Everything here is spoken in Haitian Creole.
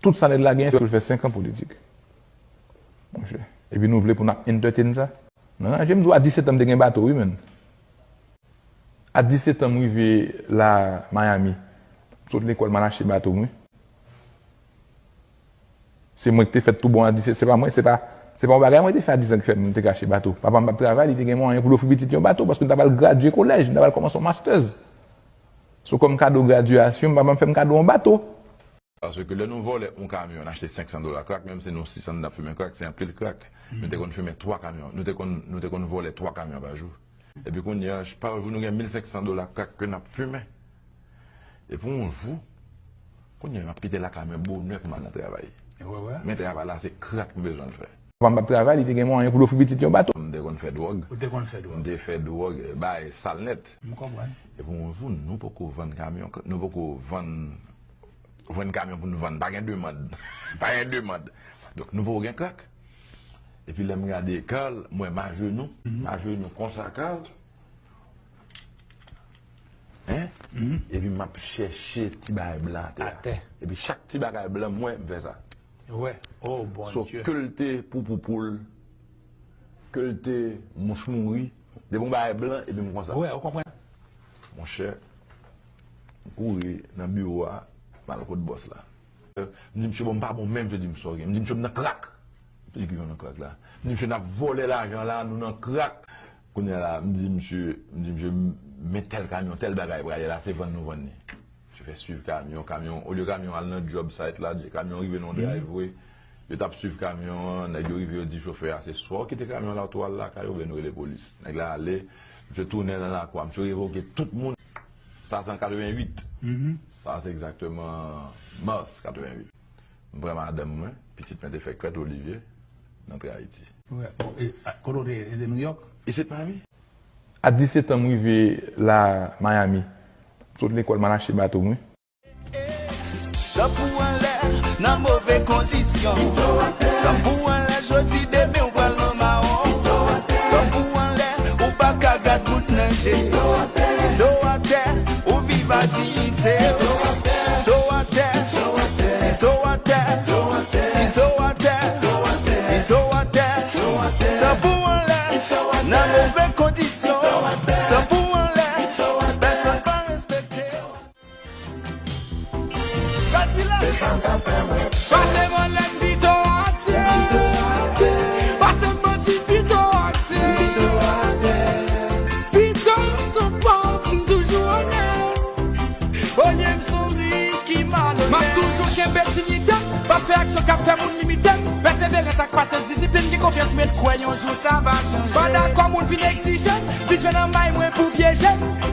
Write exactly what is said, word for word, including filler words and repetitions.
Tout sa nèg la genyen, se pou l fè senk an politik. Monchè. Epi nou vle pou n ap entertain sa? Nan ranje m di w, a disèt an m te gen bato, wi, menn. A disèt an m rive la Miami. M sot lekòl, m al achte bato m, wi. Se mwen ki te fèt tou bon a disèt, se pa mwen, se pa, se pa yon bagay mwen te fè a disèt an ki fè m te ka achte bato. Papa m p ap travay, li te gen mwayen pou l ofri pitit li yon bato, paske m ta pral gradye kolèj, m ta pral kòmanse yon masters. So, kòm kado gradyasyon, papa m fè m kado yon bato. Paske lè nou vòlè yon kamyon, n achte senk san dola krak, menm si nou sis an n ap fimen krak, se anpil krak. Nou te konn fimen twa kamyon, nou te konn, nou te konn vòlè twa kamyon pa jou. Epi kounye a, pa jou nou gen mil senk san dola krak ke n ap fimen. Epi yon jou, kounye a, m ap kite lakay mwen bonè pou m al nan travay. Men travay la, se krak m bezwen l fè. Papa m p ap travay, li te gen mwayen pou l ofri pitit li yon bato. M te konn fè dwòg. Ou te konn fè dwòg? M te fè dwòg, bay sal nèt. M konprann. Epi yon jou, nou poko vann kamyon, nou poko vann, vann kamyon pou nou vann. Pa gen demann. Pa gen demann. Donk, nou poko gen krak. Epi lè m gade Carl, m wè m ajenou. M ajenou konsa, Carl. Hein? Epi m ap chèche ti bagay blan atè a. Atè. Epi chak ti bagay blan m wè, m fè sa. Wè. Oh, Bondye. So, ke l te pou pou pou l, ke l te mouch mouri, depi yon bagay blan, epi m konsa. Wè, ou konprann? Monchè, m kouri nan biwo a, m al kot bòs la. M di, "Misye, bon, m pa bon menm," misye di m, "Sa w gen?" M di, "Misye, m nan krak." Misye di, "Kijan w nan krak la?" M di, "Misye, n ap vòlè lajan la, nou nan krak." Kounye a la, m di misye, m di misye, "Men tèl kamyon, tèl bagay prale la, se vann nou vann li." Misye fè swiv kamyon, kamyon, olye kamyon al nan job site la, kamyon rive nan yon driveway, yo t ap swiv kamyon an, nèg yo rive, yo di chofè a, "Se swa w kite kamyon an la, ou tou al lakay ou, oubyen nou rele polis." Nèg la ale, misye tounen nan lakou a, misye revoke tout moun. Sa se an katrevenwit. Sa se egzakteman mas katrevenwit. M pran madanm mwen, pitit mwen te fèk fèt, Olivier, n antre Ayiti. Wè, bon, e, a, kote w te ye? Se te New York? Isit Miami. A disèt an, m rive la Miami. M sot lekòl, m al achte bato m, wi. Tanpou anlè, nan move kondisyon. Tanpou anlè, jodi, demen, w pral nan mawon. Tanpou anlè, ou pa ka gad moun nan je. Pito atè, ou viv a diyite. Pito atè, pito atè, pito atè, pito atè. Tanpou anlè, nan move kondisyon. Tanpou anlè, pèsonn pa respekte. Kadilak. Pase m anlè m pito atè. Pase m manti pito atè. Pito m son pòv, m toujou onèt. Olye m son rich ki malonèt. M ap toujou kenbe diyite m, pa fè aksyon k ap fè moun limite m. Pèseverans ak pasyans, disiplin, gen konfyans, mèt kwè yon jou sa va chanje. Pa dakò moun vin egzije m, vin jwenn nan may mwen pou pyeje m.